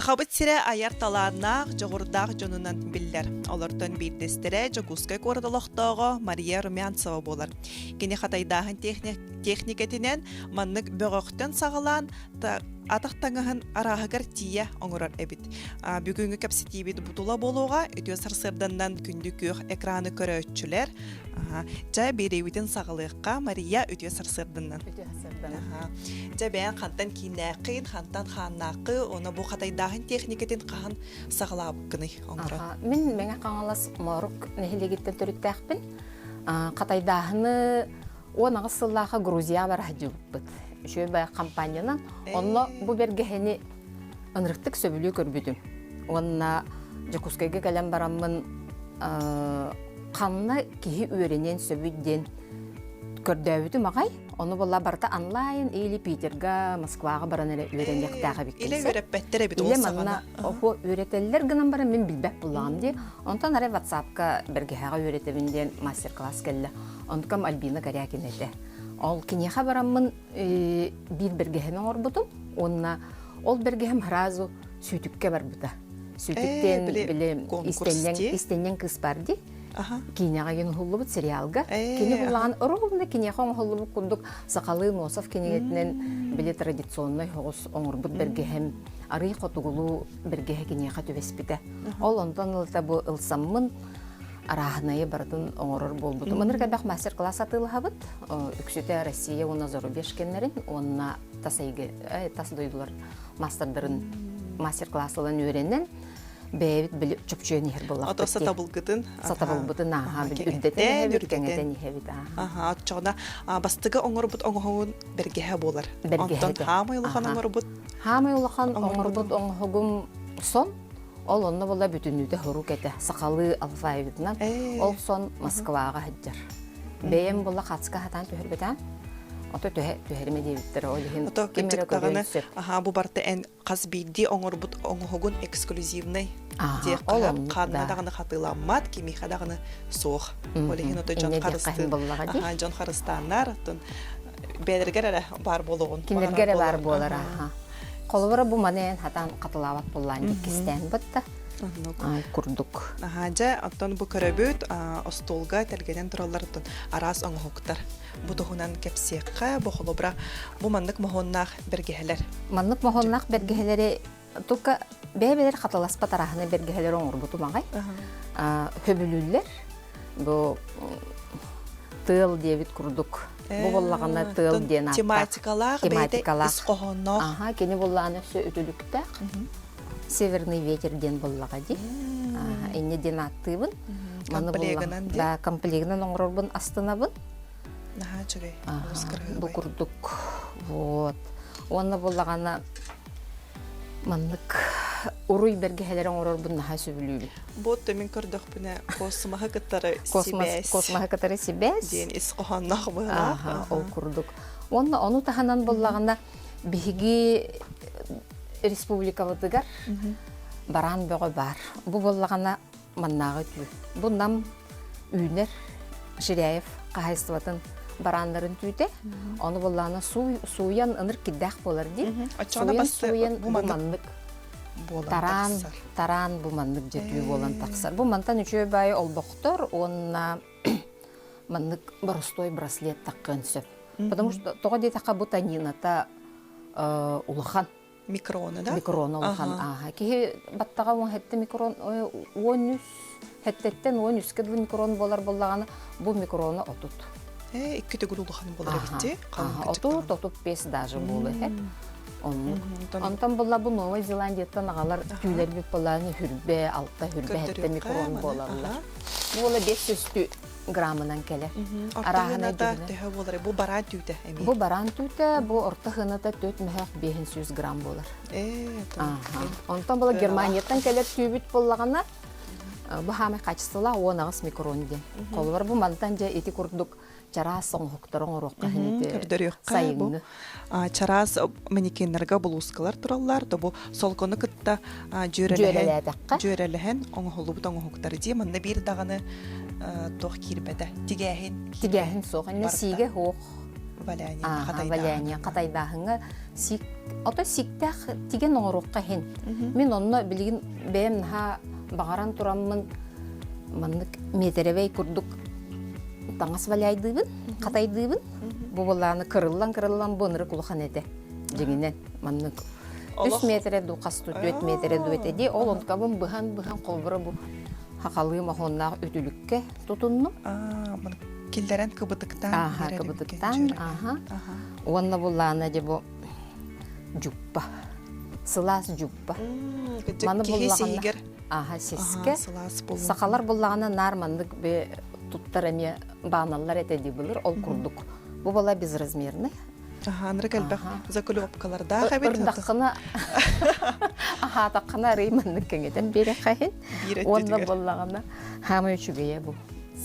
Сахабыт сирэ айар талааннаах, дьоҕурдаах дьонунан биллэр. Олортон биирдэстэрэ Дьокуускай куорат олохтооҕо Мария Румянцева буолар. Кини хатайдааһын техникэтинэн маннык бөҕөхтөн саҕалаан атах таҥаһын арааһыгар тиийэ оҥорор эбит. Бүгүҥҥү кэпсэтиибит бутула буолуоҕа. Үтүө сарсыарданнан күндү күөх экраны көрөөччүлэр. Дьэ, биэриибитин саҕалыахха. Мария, үтүө сарсыарданнан. Үтүө сарсыарданнан. Дьэ, бэйэҥ хантан кииннээххин, хантан хааннааххы, уонна бу хатайдааһын техникэтин хаһан саҕалаабыккыный оҥорон? Мин Мэҥэ Хаҥалас Моорук нэһилиэгиттэн төрүттээхпин. Хатайдааһыны 18 сыллааха Грузияҕа бара сылдьыбыппыт. Үчүгэй баайы компаниянан. Онно бу бэргэһэни ынырыктык сөбүлүү көрбүтүм. Уонна Дьокуускайга кэлэн бараммын ханна киһи үөрэниэн сөбүй диэн көрдөөбүтүм аҕай. Ону буолла барыта онлайн или Питерга, Москваҕа баран эрэ үөрэниэхтээх эбиккин. Илэ үөрэппэттэр эбит ол Илэ саҕана. манна оһо үөрэтэллэр гынан баран мин билбэт буллаҕым дии. Онтон арай WhatsApp-ка бэргэһэҕэ үөрэтэбин диэн мастер-класс кэллэ. Онтукам Альбина Корякина этэ. Ол киниэхэ бараммын биир бэргэһэни оҥорбутум уонна ол бэргэһэм сразу сүүтүккэ барбыта. Сүүтүктэн били истэнньэҥ истэнньэҥ кыыс бар дии. Киинэҕэ гин уһуллубут сериалга. Кини буллаҕын ровно киниэхэ оҥоһуллубут курдук сахалыы Носов кинигэтинэн били традиционнай соҕус оҥорбут бэргэһэм арый хотугулуу бэргэһэ киниэхэ түбэспитэ. Ол онтон ылта бу ылсаммын арааһынайы барытын оҥорор буолбутум. Ынырык элбэх мастер-класс атыылаһабыт. Үксүтэ Россия уонна зарубеж кэннэрин уонна тас эйгэ, тас дойдулар маастардарын мастер-класс ылан үөрэнэн бэйэбит били чопчуйан иһэр буоллахпыт. Ото сатабылгытын сатабылбытын ааха били үрдэтэн иһэбит, кэҥэтэн иһэбит ааха. Оччоҕуна бастакы оҥорбут оҥоһугун бэргэһэ буолар. Онтон хаамай улахан оҥорбут Хаамай улахан оҥорбут оҥоһугум сон Ол онно була бүтүннүүтэ хорук этэ, сахалыы алфавитынан. Ол сон Москваҕа сылдьар. Бэйэм була хацка хатаан түһэрбэтээм. Ото түһэ түһэримэ диэбиттэрэ ол иһин Ото ким эрэ көрүөн кырдьыктаҕына, сөп. аһаа бу барыта эн хас биирдии оҥорбут оҥоһугун эксклюзивный Аха, диэх ол хаһан оннук ханна да. даҕаны хатыламмат, кимиэхэ даҕаны суох. Ол иһин ото дьон Инньэ диэххэ иһин харыстыыр, буоллаҕа дии. аһаа дьон харыстааннар, оттон бэйэлэригэр эрэ баар буолуоҕун Кинилэргэ баҕарар эрэ баар буолар. буолар Аһаа. аха. Холобура бу маны эн хатаан хатылаабат буоллаан иккистээн бытта. Оннук. Курдук. Аһаа, дьэ, оттон бу көрөбүт, остуолга тэлгэнэн тураллар оттон араас оҥоһуктар. Бу туһунан кэпсиэххэ, бу холобура, бу маннык моһуоннаах бэргэһэлэр. Маннык моһуоннаах бэргэһэлэри только бэйэ-бэйэлэр хатыласпат арааһынай бэргэһэлэри оҥорбутум аҕай. Хөбүлүүллэр. Бу тыал диэбит курдук. Бу буоллаҕына тыал диэн ааттаах. Тематикалаах, бэйэтэ ис хоһоонноох. Аха, кини буоллаҕына өссө үтүлүктээх. Северный ветер диэн буоллаҕа дии. Инньэ диэн ааттыыбын. Комплегынан Да, комплегынан оҥорорбун астынабын. Наһаа үчүгэй. Бу курдук. Вот. Уонна буоллаҕына маннык уруй бэргэһэлэри оҥорорбун наһаа сөбүлүүбүн. Бу мин көрдөхпүнэ космоһы кытары сибээс. Космоһы кытары сибээс. Диэн ис хоһоонноох быһыылаах. Ол курдук. Уонна ону таһынан буоллаҕына биһиги республикабытыгар бараан бөҕө баар. Бу буоллаҕына маннааҕы түү. Бу Нам үүнэр Ширяев хаһаайыстыбатын барааннарын түүтэ. Ону буоллаҕына сууйан ыныр кирдээх буолар дии. Сууйан сууйан бу маннык тараан тараан бу маннык дьэ түү буолан тахсар. Бу мантан үчүгэй баайы олбохтор уонна маннык боростуой браслет таххыан сөп. Потому что тоҕо диэтэххэ бу танината улахан. Микроны да? Микрон улахан ааха. Киһи баттаҕа уон хэттэ микрон 13 хэттэттэн 13-кэ дылы микрон буолар буоллаҕына бу микрону 30. Э, икки төгүл улахан буолар эбит 30 35 даже буолуо эһэ. Оннук. Онтон буолла бу Новай Зеландияттан аҕалар түүлэрбит буоллааны хүрбэ, алта хүрбэ хэттэ микрон буолаллар. Бу буола 500 граммынан кэлэр. Орто хыната төһө буолар? Бу бараан түүтэ эмиэ. Бу бараан түүтэ, бу орто хыната 4 мөһөх 500 грамм буолар. Онтон була Германияттан кэлэр түүбүт буоллаҕына, бу хаамай качестволаах 18 микрон диэн. Холобур бу мантан дьэ ити курдук чараас оҥоһуктары оҥоруохха иһин Көрдөрүөххэ сайыҥҥы. Чараас манекеннарга булуускалар тураллар, то бу солкону кытта дьүөрэлэһэн дьүөрэлэһэн оҥоһуллубут оҥоһуктар дии манна биир даҕаны туох киирбэтэ тигээһин тигээһин суох иннэ сиигэ суох. Валяние Валяние хатайдааһыҥҥа сик ото сиктээх тигэн оҥоруохха иһин. Мин онно билигин бэйэм наһаа баҕаран тураммын маннык миэтэрэбэй курдук таҥас валяйдыыбын, хатайдыыбын. Бу буоллааны кырыллан-кырыллан бу ынырык улахан этэ. Дьиҥинэн маннык үс миэтэрэ дуу хас дуу түөрт миэтэрэ дуу этэ дии. Ол онтукабын быһан-быһан холобура бу хахалыы моһуоннаах үтүлүккэ тутуннум. Киллэрэн кыбытыктаан. Аха, кыбытыктаан, аха. Уонна буллаана дьэ бу дьуппа. Сылаас дьуппа. Маны киһи сиһигэр аха сискэ. Сахалар буллаҕына наар маннык туттар эмиэ бааналлар этэ дии былыр ол курдук. Бу была безразмерный. Аха, анырык элбэх заклепкалардаах эбит. Ырдаххына аһаатаххына арый маннык кэҥэтэн биэрэххэһин. Уонна буоллаҕына хаамай үчүгэйэ бу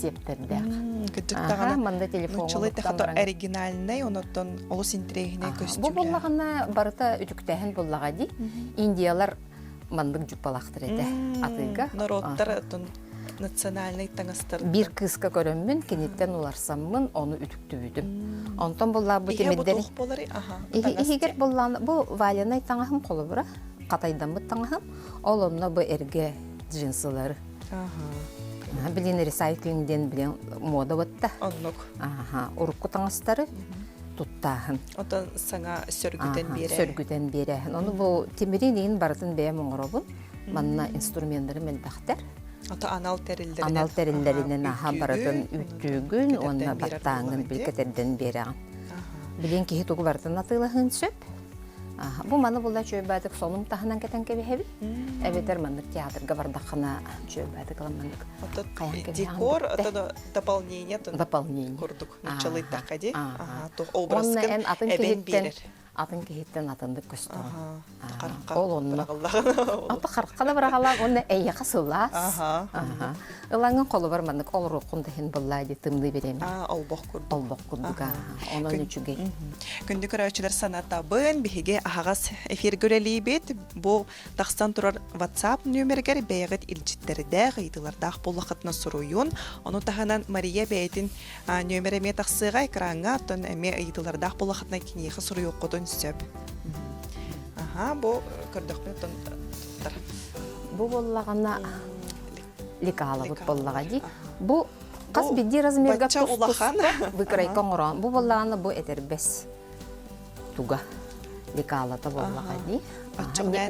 сиэптэрдээх. Кырдьык даҕаны манна телефоҥҥа нуччалыы тахато оригинальнай, онотон олус интэриэһинэй көстүүлээх. Бу буоллаҕына барыта үтүктээһин буоллаҕа дии. Индиялар маннык дьуппалаахтар этэ атыыга. Норуоттар оттон национальнай таҥастар. Биир кыыска көрөммүн, киниттэн уларсаммын, ону үтүктүбүтүм. Онтон буллаабыт тимирдэри иһигэр буллаан бу валенай таҥаһым холобура, хатайдаммыт таҥаһым, ол онно бу эргэ джинсылары. Билин ресайклинг диэн билин мода батта. Оннук. Аха, урукку таҥастары туттааһын. Отон саҥа сөргүтэн биэрээһин. Сөргүтэн биэрээһин. Ону бу тимирин иин барытын бэйэм оҥоробун. Манна инструменнарым элбэхтэр. Ото анал тэриллэринэн. Анал тэриллэринэн аха барытын үүттүүгүн уонна баттааҥҥын бил кэтэрдэн биэрэҕин. Билин киһи тугу барытын атыылаһыан сөп. Бу маны була чүөйбаатык сонум таһынан кэтэн кэбиһэбит. Эбэтэр маннык театрга бардаххына чүөйбаатык ылан маннык хайан кэбиһэҕин. Декор, дополнение, дополнение курдук нуччалыйдахха дии. Образкын эн атын эбэн киһиттэн биэрэр. атын киһиттэн атыннык көстөҕүн. Харахха Ол онно. Ата харахха да быраҕалаах уонна эйиэхэ сылаас. Ылаҥын холобур маннык олоруоххун да иһин быллаа дии тымныы бириэмэ. Олбох курдук. Олбох курдук Онон үчүгэй. Күндү көрөөччүлэр санатабын, биһиги аһаҕас эфиргэ үлэлиибит. Бу тахсан турар WhatsApp нүөмэригэр бэйэҕит илдьиттэрдээх, ыйытыылардаах буоллаххытына суруйун. Ону таһынан Мария бэйэтин нүөмэр эмиэ тахсыаҕа экраҥҥа, оттон эмиэ ыйытыылардаах буоллаххытына киниэхэ суруйуоххутун сөп. Аха, бу көрдөхпүнэ оттон Бу буоллаҕына лекалабыт буоллаҕа дии. Бу хас биирдии размерга улахан выкройка оҥороон. Бу буоллаҕына бу этэрбэс туга лекалата буоллаҕа дии.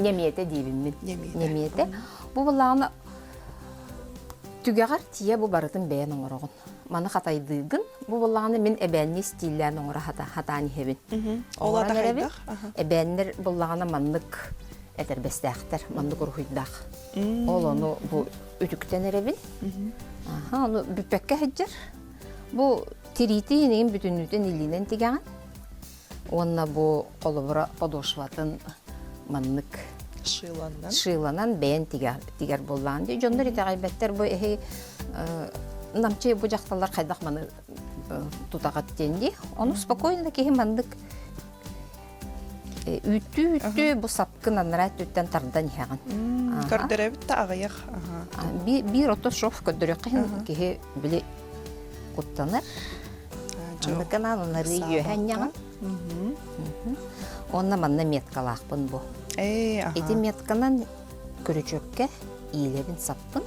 Нэмиэтэ диибин мин. Нэмиэтэ. Бу буоллаҕына түгэҕэр тиийэ бу барытын бэйэн оҥороҕун. Маны хатайдыыгын. Бу буоллаҕына мин эбээннии стиллээн оҥоро хатаан иһэбин. Ол ата хайдах? Эбээннэр буоллаҕына маннык этэрбэстээхтэр, маннык уруһуйдаах. Ол ону бу үтүктэн эрэбин. Аха, ону бүппэккэ сылдьар. Бу тириити инигин бүтүннүүтүн илиинэн тигэҕин. Уонна бу холобура подошватын маннык шиланан шиланан бэйэн тигэр, тигэр буоллаҕын дии. Дьоннор итэҕэйбэттэр бу эһи намчы бу дьахталлар хайдах маны тутаҕыт диэн дии. Ону спокойно киһи маннык Үүттүү-үүттүү бу сапкын анараа өттүттэн тардан иһэҕин. Көрдөрөбүт да аҕыйах. Биир ото шов көрдөрүөххэ иһин киһи били куттанар. Аныканаан онарыы үөһэ анньаҕын. Уонна манна меткалаахпын бу. Ити метканан күрүчүөккэ иилэбин саппын.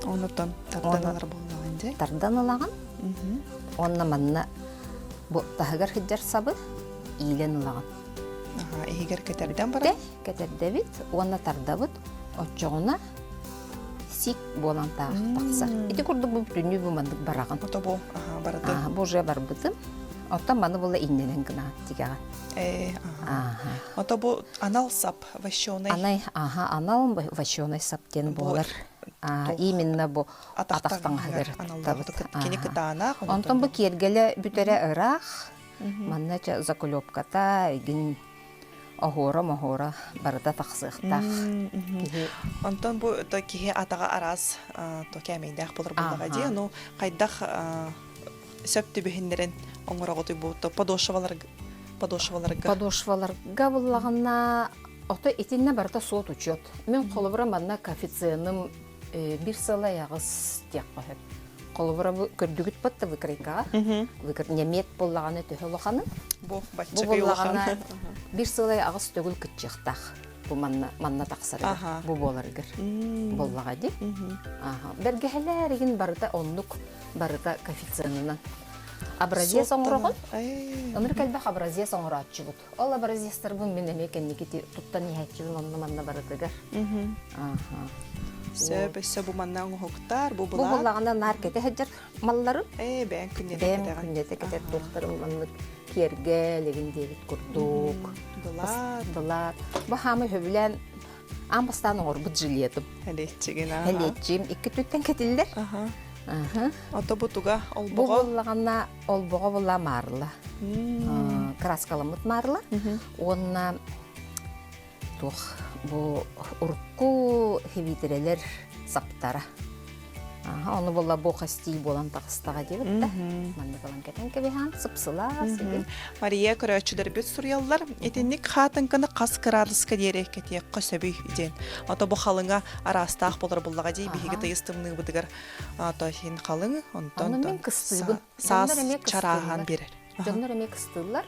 Онутан тардан ылар буоллаҕын дии. Тардан ылаҕын. Уонна манна Бу таһыгар сылдьар сабы иилэн ылаҕын. Иһигэр кэтэрдэн баран? Кэтэрдэбит уонна тардабыт. Оччоҕуна сик буолан тахсар. Ити курдук бу бүтүннүү бу маннык бараҕын. Ото бу, барытын. Бу уже барбытым. Оттон маны була иннэнэн гына тигэҕин. Э, Ото бу анал сап вощеный. Анай, аха, анал вощеный сап диэн буолар. Именно бу атах таҥаһыгар Кини кытаанах. Онтон бу киэргэлэ бүтэрэ ыраах. Манна заклепката, игин оһуора-моһуора барыта тахсыахтаах. Киһи Онтон бу киһи атаҕа араас то кээмэйдээх болор буоллаҕа дии. Ну хайдах сөп түбүһүннэрин оҥороҕутуй бу подошваларга подошваларга подошваларга буллаҕына ото итиннэ барыта суот учет. Мин холобура манна коэффициеным биир сыл айаҕыс диэххэ сөп. Холобура бу көрдүгүт батта выкройкаҕа. Выкр ньэмиэт буоллаҕына төһө улаханын? Бу Бу буоллаҕына биир сылай аҕыс төгүл кыччыахтаах. Бу манна манна тахсарыгар, бу буоларыгар буоллаҕа дии. Бэргэһэлэр игин барыта оннук барыта коэффициенынан. Образец оҥороҕун. Ынырык элбэх образец оҥорооччубут. Ол образецтарбын мин эмиэ кэнники туттан иһээччибин онно-манна барытыгар. Сөп, өссө бу манна оҥоһуктар, бу Бу буллаҕына наар кэтэ сылдьар малларым. Ээ, бэйэҥ күннэтэ Бэйэм күннэтэ кэтэр туохтарым маннык киэргэл игин диэбит курдук. Былаат. Былаат. Бу хаамы сөбүлээн аан бастаан оҥорбут жилетым. Элиэччигин аха. Элиэччим икки түттэн кэтиллэр. Аха. Аха. Ото бу туга Бу олбоҕо? буллаҕына олбоҕо була маарла. Краскаламмыт маарла. Уонна туох бу урукку хивиитирэлэр саптара. Ону була бу хастии буолан таҕыстаҕа диэбит да. Маннык ылан кэтэн кэбиһэн сыпсылаас игин. Мария көрөөччүлэрбит суруйаллар. Итинник хаатыҥканы хас кыраадыска диэри кэтиэххэ сөбүй диэн. Ото бу халыҥа араастаах болор буллаҕа дии биһиги тыйыс тымныыбытыгар то иһин халыҥ, онтон Ону мин кыстыыбын. саас чарааһан биэрэр. Дьоннор эмиэ кыстыыллар.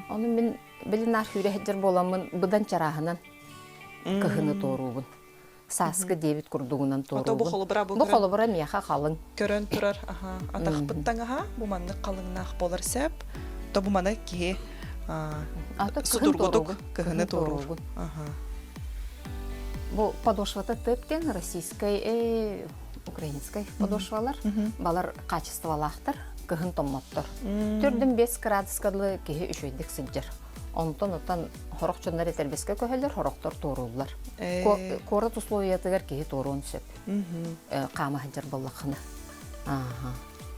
Ону мин били наар сүүрэ сылдьар буоламмын быдан чарааһынан кыһыны туоруубун. Сааскы диэбит курдугунан туоруубун. Ото бу холобура бу холобура миэхэ халыҥ. Көрөн турар аха атахпыт таҥаһа бу маннык халыҥнаах буолар сөп. То бу маны киһи судургутук кыһыны туоруур. Бу подошвата тып диэн российскай, украинскай подошвалар. Балар качестволаахтар, кыһын томмоттор. Төрдүн 5 градуска дылы киһи үчүгэйдик сылдьар. Онтон оттон хорох дьоннор этэрбэскэ көһөллөр, хорохтор туорууллар. Куорат условиятыгар киһи туоруон сөп. Хаама сылдьар буоллаххына.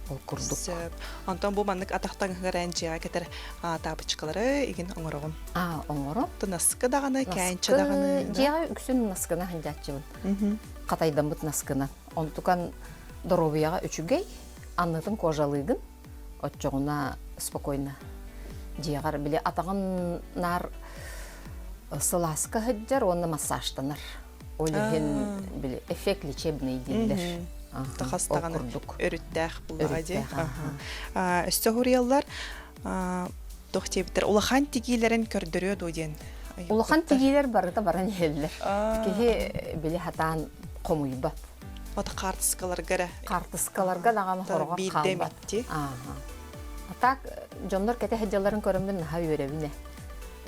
Ол курдук. Сөп. Онтон бу маннык атах таҥаһыгар эн дьиэҕэ кэтэр таапычкалары игин оҥороҕун. А, оҥоро. Наскы даҕаны, кээнчэ даҕаны. Дьиэҕэ үксүн наскына сылдьааччыбын. Хатайдаммыт наскына. Онтукан доруобуйаҕа үчүгэй, аннытын кожалыыгын, оччоҕуна спокойно дьиэҕэр били атаҕын наар сылааска сылдьар уонна массажтанар. Ол иһин били эффект лечебный дииллэр. Хас даҕаны өрүттээх буллаҕа дии. Өссө хуруйаллар туох диэбиттэр улахан тигиилэрин көрдөрүө дуо диэн Улахан тигиилэр барыта баран иһэллэр. Киһи били хатаан хомуйбат. Ото хаартыскаларга эрэ. Хаартыскаларга даҕаны хороҕор хаалбат. А так дьоннор кэтэ сылдьалларын көрөммүн наһаа үөрэбин ээ.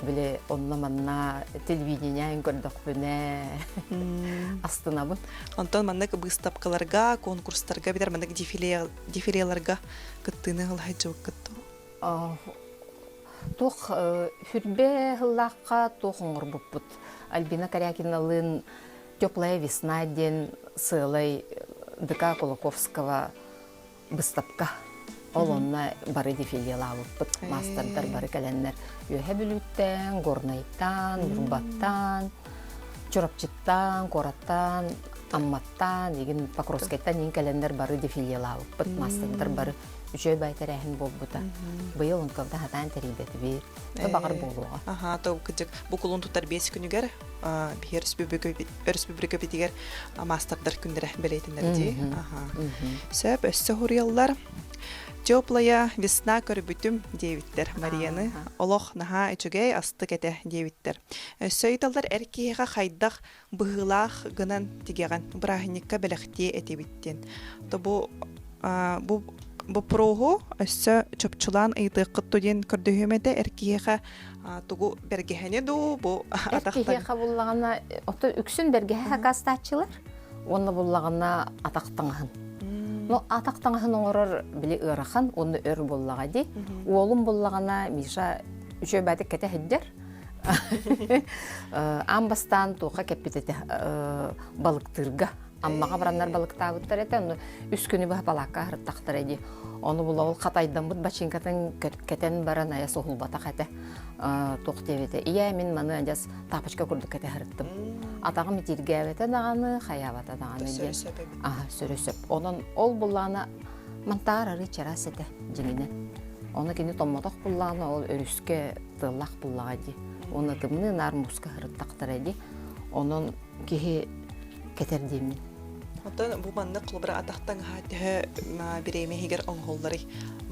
Били онно-манна телевидениеһин көрдөхпүнэ астынабын. Онтон маннык быыстапкаларга, конкурстарга битэр маннык дефилеларга кыттыыны ыла сылдьыбыккыт дуо? Туох сүрбэ сыллаахха туох оҥорбуппут. Альбина Корякиналыын «Теплая весна» диэн сыалай ДК Кулаковского быыстапка. Ол онно бары дефилелаабыппыт. Маастардар бары кэлэннэр Үөһэ Бүлүүттэн, Горнайтан, Ньурбаттан, Чурапчыттан, куораттан, Амматтан, игин Покровскайтан иин кэлэннэр бары дефилелаабыппыт. Маастардар бары үчүгэй бай тэрээһин буолбута. Быйыл онтон хатаан тэрийбэтибит. Баҕар буолуоҕа. Аха, то кыдьык бу кулун тутар биэс күнүгэр биһи өрөспүүбүлүкэбитигэр маастардар күннэрэ бэлиэтинэр дии. Сөп, өссө хуруйаллар. Теплая весна көрбүтүм диэбиттэр Марияны. Олох наһаа үчүгэй астык этэ диэбиттэр. Өссө ыйыталлар эр киһиэхэ хайдах быһыылаах гынан тигэҕин бырааһынньыкка бэлэхтиэ этибит диэн. То бу бу боппуруоһу өссө чопчулаан ыйытыаххыт диэн көрдөһүөм этэ эр киһиэхэ тугу бэргэһэни дуу бу Эр киһиэхэ буллаҕына ото үксүн бэргэһэ хакастааччылар уонна буллаҕына атах таҥаһын. Но атах таҥаһын оҥорор били ыарахан уонна өр буллаҕа дии. Уолум буллаҕына Миша үчүгэй баатык кэтэ сылдьар. Аан бастаан туохха кэппит этэ балыктыырга Аммаҕа бараннар балыктаабыттар этэ, ону үс күнү быһа балаакка аһыртахтара дии. Ону була ол хатайдаммыт бачыыҥкатын кэтэн баран айа соһулбатах этэ. Туох диэбитэ, ийээ мин маны адьас тапочка курдук кэтэ сырыттым. Атаҕым итииргээбэтэ даҕаны, хайаабата даҕаны диэн. Аха, сөрө сөп. Онон ол буллаана мантаар арыы чараас этэ дьиҥинэн. Ону кини томмотох буллаана ол өрүскэ тыаллаах буллаҕа дии. Уонна тымныы наар мууска сырыттахтара дии. Онон киһи кэтэр диэммин. Оттон бу маннык холобура атах таҥаһа төһө бириэмэ иһигэр оҥоһулларый?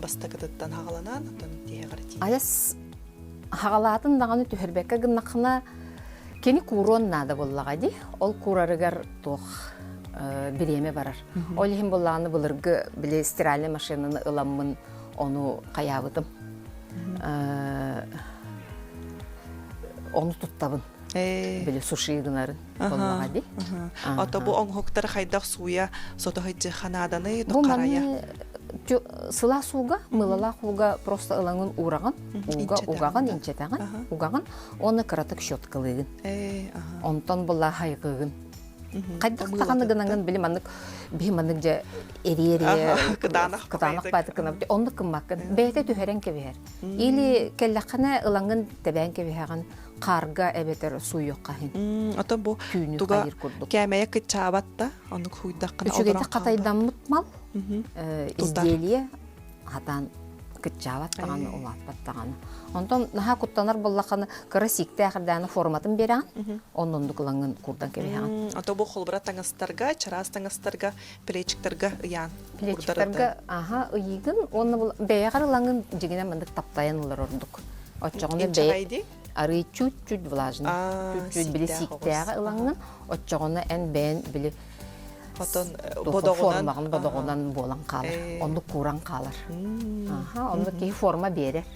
Бастакытыттан хаҕаланан, оттон тиһэҕэр тиийэн. Айас хаҕалаатын даҕаны түһэрбэккэ гыннаххына кини кууруон наада буоллаҕа дии. Ол куурарыгар туох бириэмэ барар. Ол иһин буоллаҕына былыргы били стиральный машинаны ыламмын ону хайаабытым. Ону туттабын. Били суши гынарын буоллаҕа дии. Ото бу оҥоһуктары хайдах сууйа сото сылдьы ханааданы харайа? Сылаас ууга, мылалаах ууга просто ылаҥын уураҕын, ууга угаҕын, инчэтэҕин, угаҕын, уонна кыратык щеткалыыгын. Онтон була хайгыгын. Хайдах даҕаны гынаҥын били маннык биһи маннык дьэ эрие-эрие кытаанах кытаанах баатык гына оннук гыммаккын бэйэтэ түһэрэн кэбиһэр. Или кэллэххинэ ылаҥын тэбээн кэбиһэҕин хаарга эбэтэр сууйуохха иһин. Ото бу Түүнү туга хайыр курдук. кээмэйэ кыччаабат да оннук хуйдаххына Үчүгэйдик хатайдаммыт мал Тутар. изделие хатаан кыччаабат даҕаны улааппат даҕаны. Онтон наһаа куттанар буоллаххына кыра сииктээх эрдэҕинэ форматын биэрэҕин, оннук ылаҥҥын курдан кэбиһэҕин. Ото бу холбура таҥастарга, чараас таҥастарга, плечиктарга ыйаан Плечиктарга аха ыйыгын уонна бэйэҕэр ылаҥын дьигинэ маннык таптайан ылар ордук. Оччоҕуна бэйэ арыы чуть-чуть влажный, чуть-чуть били сииктээҕи ылаҥҥын, оччоҕуна эн бэйэн били Хотон бодоҕунан формаҕын бодоҕунан буолан хаалар. Оннук кууран хаалар. Аха, оннук киһи форма биэрэр.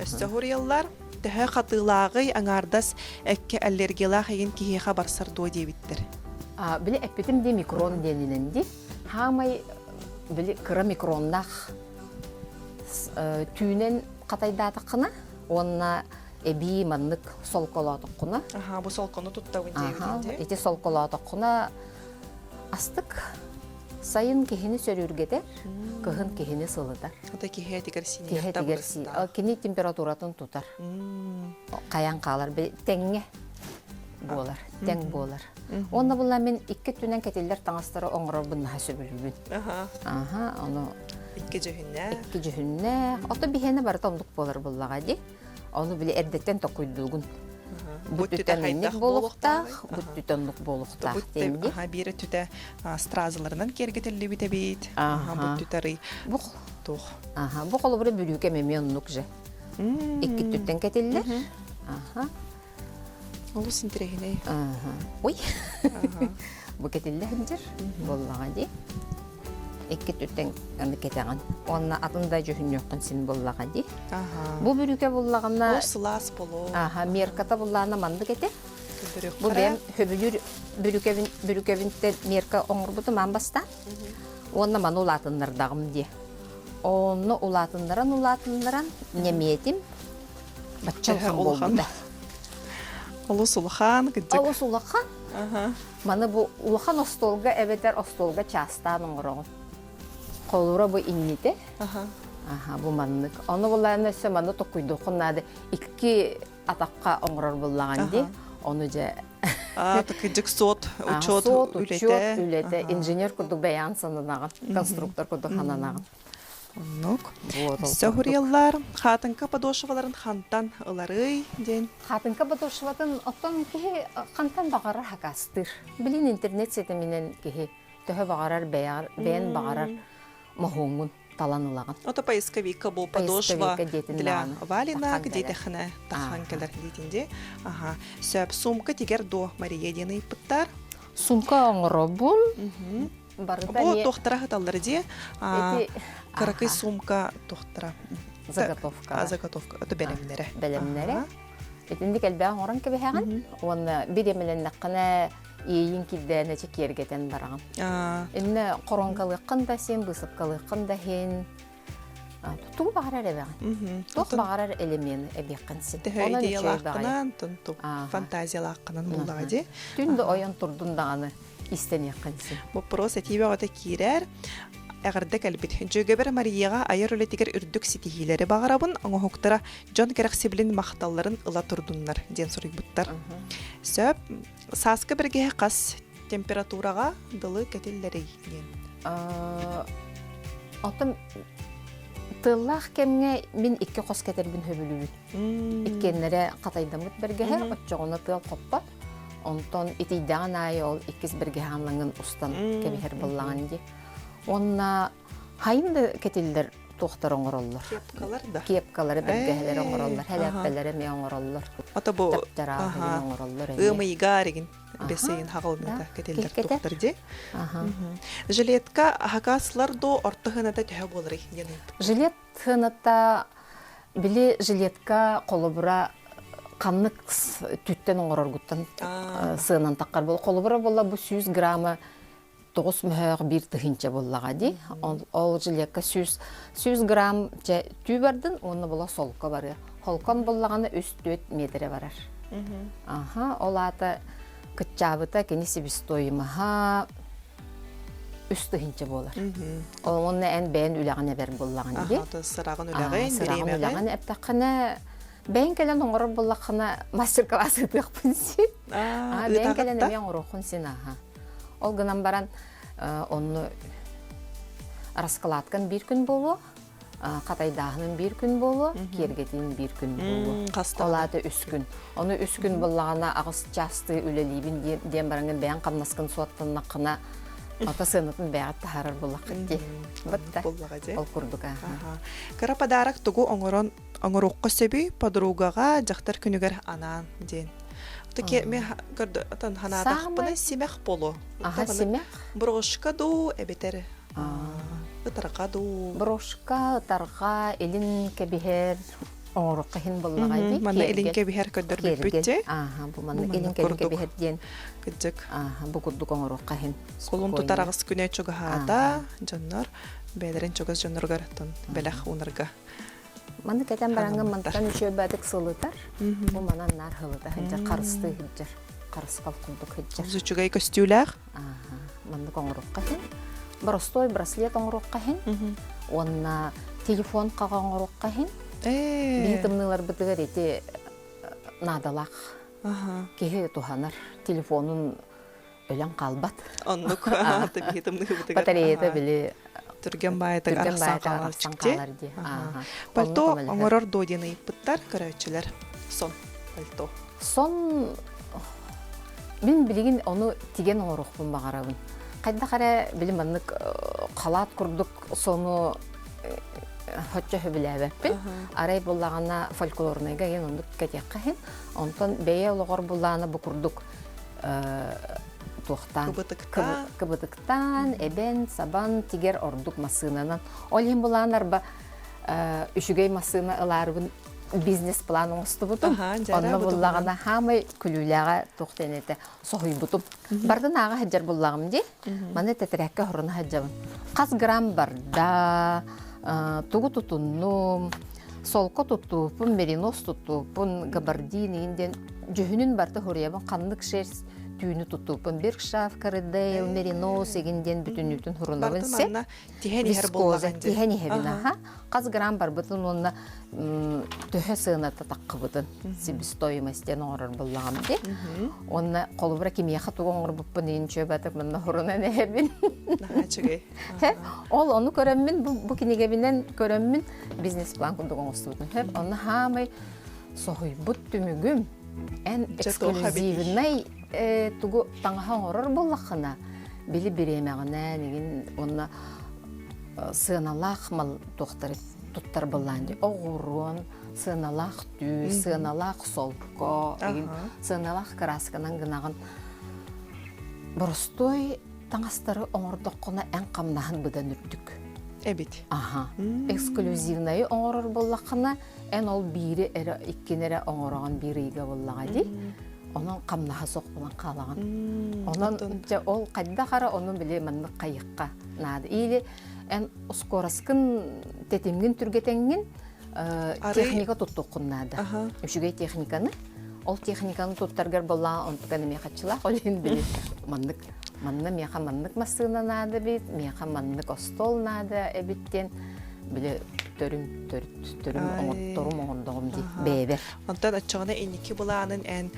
Өссө хуруйаллар төһө хатыылааҕый аҥаардас эккэ аллергиялаах игин киһиэхэ барсар дуо диэбиттэр. Били эппитим дии микрон диэнинэн дии. Хаамай били кыра микроннаах түүнэн хатайдаатаххына уонна эбии маннык солколоотоххуна Аха, бу солкону туттабын диэбитин дии. Ити солколоотоххуна астык сайын киһини сөрүүргэтэр, кыһын киһини сылытар. Ата киһи этигэр Киһи этигэр кини температуратын тутар. Хайан хаалар тэҥҥэ буолар, тэҥ буолар. Уонна була мин икки өттүнэн кэтиллэр таҥастары оҥорорбун наһаа сөбүлүүбүн. Аха, ону икки дьүһүннээх. Икки дьүһүннээх. Ото биһиэнэ барыта оннук буолар буллаҕа дии. Ону били эрдэттэн токуйдуугун. Бу түтэ инник буолуохтаах, бу түтэ оннук буолуохтаах диэн дии. Аха, биир өттүтэ стразаларынан киэргэтиллибит эбит. Аха, бу түтэ Бу туох. Аха, бу холобура бүрүүкэм эмиэ оннук же. Икки түттэн кэтиллэр. Аха. Олус интэриэһинэй. Ой. Бу кэтиллэ сылдьар буоллаҕа дии. Икки түттэн аны кэтэҕин. Уонна атын да дьүһүннүөххүн син буоллаҕа дии. Бу бүрүүкэ буллаҕына... Ол сылаас болоо. Аха, мерката буллаҕына маннык этэ. Бу бэйэм хөбүлүүр бүрүкэбин бүрүкэбинтэн мерка оҥорбутум аан бастаан. Уонна маны улаатыннардаҕым дии. Онно улаатыннаран улаатыннаран нэмиэтим бачча улахан буолбута. Олус улахан, кырдьык. Олус улахан. Маны бу улахан остуолга эбэтэр остуолга чаастаан оҥороҕун. Холура бу иннитэ. Аха, бу маннык. Ону булаан өссө маны токуйдуоххун наада. Икки атахха оҥорор буллаҕын дии. Ону дьэ кырдьык суот, учет үлэтэ. үлэтэ. Инженер курдук бэйэҕин сананаҕын, конструктор курдук сананаҕын. Оннук. Сөһурияллар хаатыҥка подошваларын хантан ыларый диэн. Хаатыҥка подошватын оттон киһи хантан баҕарар хакастыыр. Билин интернет ситиминэн киһи төһө баҕарар бэйэҕэр бэйэн баҕарар моһуоҥҥун талан ылаҕын. Ото поисковикка бу подошва для валина диэтэххинэ тахан кэлэр диэтин Аха. Сөп сумка тигэр дуо Мария диэн ыйыппыттар. Сумка оҥоробун. Барыта Бу туохтара сыталлар дии. Кыракый сумка туохтара. Заготовка. Заготовка. Это бэлэмнэрэ. Бэлэмнэрэ. Итинник элбэх оҥорон кэбиһэҕин уонна бириэмэлэннэххинэ иэйиин кирдээнэ киэргэтэн бараҕын. Иннэ хоронкалыаххын да син, быысапкалыаххын да иһин тугу баҕарар эбэҕин. Туох баҕарар элемени эбиэххин син. Төһө идеялааххынан, фантазиялааххынан буллаҕа дии. Түн да ойон турдун даҕаны истэниэххин син. Боппуруос этии бөҕөтө киирэр. Эҕэрдэ кэлбит. Дьүөгэбэр Марияҕа айар үлэтигэр үрдүк ситиһиилэри баҕарабын, оҥоһуктара дьон кэрэхсэбилин махталларын ыла турдуннар диэн суруйбуттар. Сөп. Сааскы бэргэһэ хас температураҕа дылы кэтиллэрий диэн. Оттон тыаллаах кэмҥэ мин икки хос кэтэрбин сөбүлүүбүн. Иккиэннэрэ хатайдаммыт бэргэһэ, оччоҕуна тыал хоппот. Онтон итийдэҕин аайы ол иккис бэргэһэҕин устан кэбиһэр буоллаҕын дии. Уонна хайын да кэтиллэр туохтар оҥороллор. Кепкалар да. Кепкалары бэргэһэлэри оҥороллор, хэлээппэлэри эмиэ оҥороллор. Ата бу Чапчарааһын оҥороллор эмиэ. Ыамыйга аригин бэсейин хаҕылыныта кэтиллэр туохтар дии. Жилетка хакаслар до орто хыната төһө буоларый диэн Жилет сыаната били жилетка холобура ханнык түттэн оҥороргуттан сыанан таххар бол холобура буолла бу 100 грамма 9 мөһөөх биир тыһыынча буоллаҕа дии. Ол жилетка 100 грамм чэ түү бардын уонна була солко барыа. Холкон буллаҕына 3-4 метрэ барар. Аха, ол аата кыччаабыта кини себестоимоһа 3 тыһыынча буолар. Уонна эн бэйэн үлэҕин эбэр буоллаҕын дии. Сыраҕын үлэҕин, Сыраҕын үлэҕин эптэххинэ бэйэн кэлэн оҥорор буоллаххына мастер-класс ыытыахпын син. Бэйэн кэлэн эмиэ оҥоруоххун син аха. Ол гынан баран онну раскладкан биир күн буолуо, хатайдааһынын биир күн буолуо, киэргэтиин биир күн буолуо. Ол аата үс күн. Ону үс күн буоллаҕына аҕыс чаастыы үлэлиибин диэн бараҥҥын бэйэҥ хамнаскын суоттаннаххына ата сыанатын бэйэҕит таһаарар буоллаххыт дии. Бытта. Ол курдук аха. Кыра подарок тугу оҥорон оҥоруохха сөбүй подругаҕа дьахтар күнүгэр анаан диэн. Таки ме көрдө отон ханаатахпына симэх болу. Аха симэх. Брошка дуу эбэтэр ытарҕа дуу. Брошка, ытарҕа, илин кэбиһэр оҥоруохха иһин буллаҕай дии. Манна илин кэбиһэр көрдөрбүппүт дии. Ааха, бу манна илин кэбиһэр диэн. Кыдьык. Ааха, бу курдук оҥоруохха иһин. Кулун тутар аҕыс күнэ чугаһаата дьоннор бэйэлэрин чугас дьонноругар бэлэх уунарга Маны кэтэн бараҥҥын мантан үчүгэйбэтик сылытар. Бу манан наар сылыта сылдьар, харыстыы сылдьар, харысхал курдук сылдьар. Үчүгэй көстүүлээх. Маннык оҥоруохха иһин. Боростуой браслет оҥоруохха иһин. Уонна телефон хаҕа оҥоруохха иһин. Биһи тымныыларбытыгар ити наадалаах киһи туһанар телефонун өлөн хаалбат. Оннук тымныыбытыгар. Батареята били түргэн баайытык арахсан хаалар дии. Пальто оҥорор дуо диэн ыйыппыттар көрөөччүлэр. Сон пальто. Сон мин билигин ону тигэн оҥоруохпун баҕарабын. Хайдах эрэ били маннык халаат курдук сону хоччо сөбүлээбэппин. Арай буллаҕына фольклорнайга иэн оннук кэтиэххэ иһин. Онтон бэйэ олоҕор буллаҕына бу курдук туохтаан кыбытыктаан эбэн сабан тигэр ордук массыынанан ол иһин булаан арба үчүгэй массыына ылаарыбын бизнес-план оҥостубутум онно буллаҕына хаамай күлүүлээҕэ туох диэн этэ соһуйбутум бардын ааҕа сылдьар буллаҕым дии маны тэтэрээккэ хоруна сылдьабын хас грамм барда тугу тутуннум солко туттууппун меринос туттууппун габардин иин диэн дьүһүнүн барыта хуруйабын ханнык шерсть түүнү туттууппун биркшаф карадейл меринос игин диэн бүтүннүүтүн хурунабын се тиһэн иһэр вискоза тиһэн иһэбин аха хас грамм барбытын уонна төһө сыаната таххыбытын себестоимость диэн оҥорор буллаҕым ди уонна холобура кимиэхэ тугу оҥорбуппун иин чүөбэтик манна хурунан эһэбин ол ону көрөммүн бу кинигэбинэн көрөммүн бизнес-план курдук оҥостубутум сөп онно хаамай соһуйбут түмүгүм эн эксклюзивнай тугу таҥаһа оҥорор буоллаххына били бириэмэҕинэн игин уонна сыаналаах мал туохтары туттар былаан дии оҕуруон сыаналаах түү сыаналаах солко игин сыаналаах кыраасканан гынаҕын боростуой таҥастары оҥордоххуна эн хамнаһын быдан үрдүк. Эбит. Аха. Эксклюзивнайы оҥорор буоллаххына, эн ол биири эрэ, иккини эрэ оҥороҕун биир ыйга буоллаҕа дии. Онон хамнаһа суох буолан хаалаҕын. Онон дьэ ол хайдах эрэ ону били маннык хайыхха наада. Или эн ускуораскын тэтимҥин түргэтэҥҥин техника туттуоххун наада. Үчүгэй техниканы. Ол техниканы туттаргар буоллаҕа онтукан эмиэ хаччылаах ол иһин били маннык манна миэхэ маннык массыына наада эбит, миэхэ маннык остуол наада эбит диэн били төрүм төрүт төрүм оҥотторум оҥордоҕум дии бэйэбэр. Онтон оччоҕуна инники былаанын эн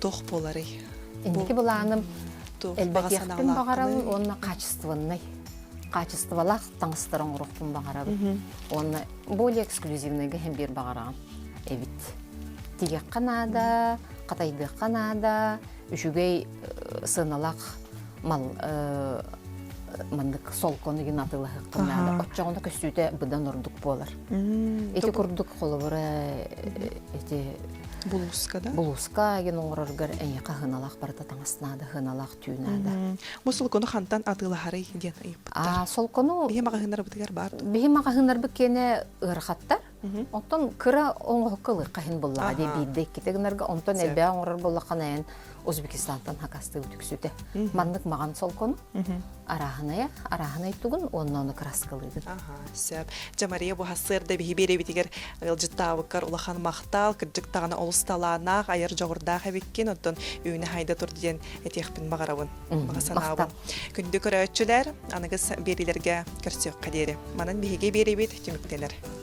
туох буоларый? Инники былааным элбэтиэхпин баҕарабын уонна качественнай качестволаах таҥастары оҥоруохпун баҕарабын. Уонна более эксклюзивныйга иһин биир баҕараҕын эбит. Тигиэххэ наада, хатайдыахха наада, үчүгэй сыаналаах мал маннык солкону гин атыылаһыаххын наада. Оччоҕуна көстүүтэ быдан ордук буолар. Ити курдук холобура ити Булууска да? Булууска гин оҥороргор эйиэхэ хыналаах барыта таҥас наада, хыналаах түү наада. Бу солкону хантан атыылаһарый диэн ыйыппыттар. Солкону Биһи маҕаһыыннарбытыгар баар. Биһи маҕаһыыннарбыт киэнэ ыарахаттар. Оттон кыра оҥоһукка ылыахха иһин буллаҕа дии биирдэ иккитэ гынарга онтон элбэҕи оҥорор буоллаххына эн Узбекистантан хакастыы үксүтэ. Маннык маҕан солкону арааһынайа, арааһынай тугун уонна ону кырааскалыыгын. Аха, сөп. Дьэ, Мария, бу сарсыарда биһи биэрэбитигэр ыалдьыттаабыккар улахан махтал, кырдьык даҕаны олус талааннаах, айар дьоҕурдаах эбиккин, оттон үүнэ хайда тур диэн этиэхпин баҕарабын. Баҕа санаабын. Күндү көрөөччүлэр, аныгыс биэриилэргэ көрсүөххэ диэри. Манан биһиги биэрэбит түмүктэнэр.